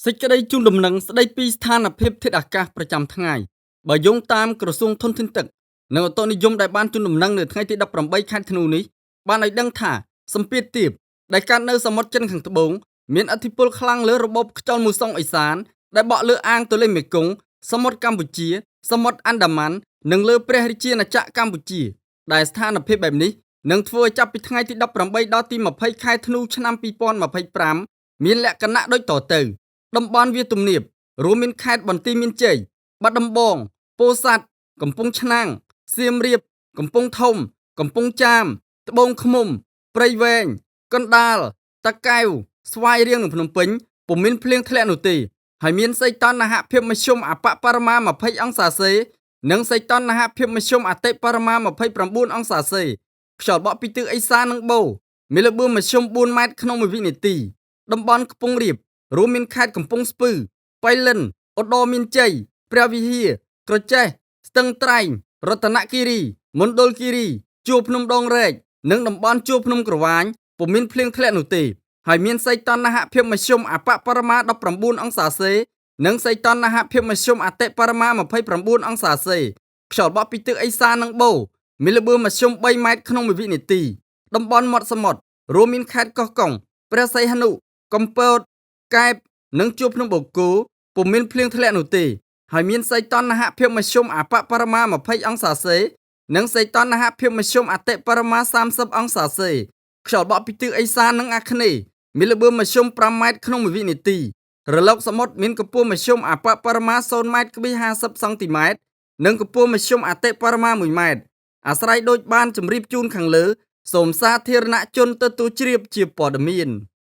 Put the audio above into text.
សេចក្តីជូនដំណឹងស្តីពីស្ថានភាពធាតុអាកាសប្រចាំថ្ងៃបើយោងតាមក្រសួងធនធានទឹកនិងឧតុនិយមដែលបានជូនដំណឹងនៅថ្ងៃទី18ខែធ្នូនេះបានឲ្យដឹងថាសម្ពាធទាបដែលកើតនៅសមុទ្រចិនខាងត្បូងមានឥទ្ធិពលខ្លាំងលើរបបខ្យល់មូសុងឦសានដែលបក់លើអាងទន្លេមេគង្គសមុទ្រកម្ពុជា សមុទ្រអាន់ដាម៉ាន់និងលើព្រះរាជាណាចក្រកម្ពុជា ដែលស្ថានភាពបែបនេះនឹងធ្វើឲ្យចាប់ពីថ្ងៃទី18ដល់ទី20ខែធ្នូឆ្នាំ2025មានលក្ខណៈដូចតទៅ តំបន់វាលទំនាបរួមមានខេត្តបន្ទាយមានជ័យបាត់ដំបងពោធិ៍សាត់កំពង់ឆ្នាំងសៀមរាបកំពង់ធំ កំពង់ចាមត្បូងឃ្មុំព្រៃវែងកណ្ដាលតាកែវស្វាយរៀងនិងភ្នំពេញពុំមានភ្លៀងធ្លាក់នោះទេហើយមានសីតុណ្ហភាពមធ្យមអប្បបរមា20អង្សាសេនិងសីតុណ្ហភាពមធ្យមអតិបរមា29អង្សាសេខ្យល់បក់ពីទិសឦសាននិងបូរមានល្បឿនមធ្យម4ម៉ែត្រក្នុងមួយវិនាទីតំបន់ខ្ពង់រាប រួមមានខេត្តកំពង់ស្ពឺ ប៉ៃលិនឧត្តរមានជ័យព្រះវិហារក្រចេះស្ទឹងត្រែងរតនគិរីមណ្ឌលគិរីជួរភ្នំដងរែកនិងតំបន់ជួរភ្នំក្រវាញពុំមានភ្លៀងធ្លាក់នោះទេហើយមានសីតុណ្ហភាពមធ្យមអប្បបរមា19អង្សាសេនិងសីតុណ្ហភាពមធ្យមអតិបរមា29អង្សាសេខ្យល់បក់ពីទិសឦសាននិងបូរមានល្បឿនមធ្យម3ម៉ែត្រក្នុងមួយវិនាទីតំបន់មាត់សមុទ្ររួមមានខេត្តកោះកុងព្រះសីហនុកំពត កែបនិងជួរភ្នំបូកគោពុំមានភ្លៀងធ្លាក់នោះទេហើយមានសីតុណ្ហភាពមធ្យមអប្បបរមា20អង្សាសេនិងសីតុណ្ហភាពមធ្យមអតិបរមា30អង្សាសេខ្យល់បក់ពីទិសឦសាននិងអាគ្នេយ៍មានល្បឿនមធ្យម5ម៉ែត្រក្នុងមួយវិនាទីរលកសមុទ្រមានកម្ពស់មធ្យមអប្បបរមា0ម៉ែត្រ50សង់ទីម៉ែត្រនិងកម្ពស់មធ្យមអតិបរមា1ម៉ែត្រអាស្រ័យដូចបានជម្រាបជូនខាងលើសូមសាធារណជនទទួលជ្រាបជាព័ត៌មាន។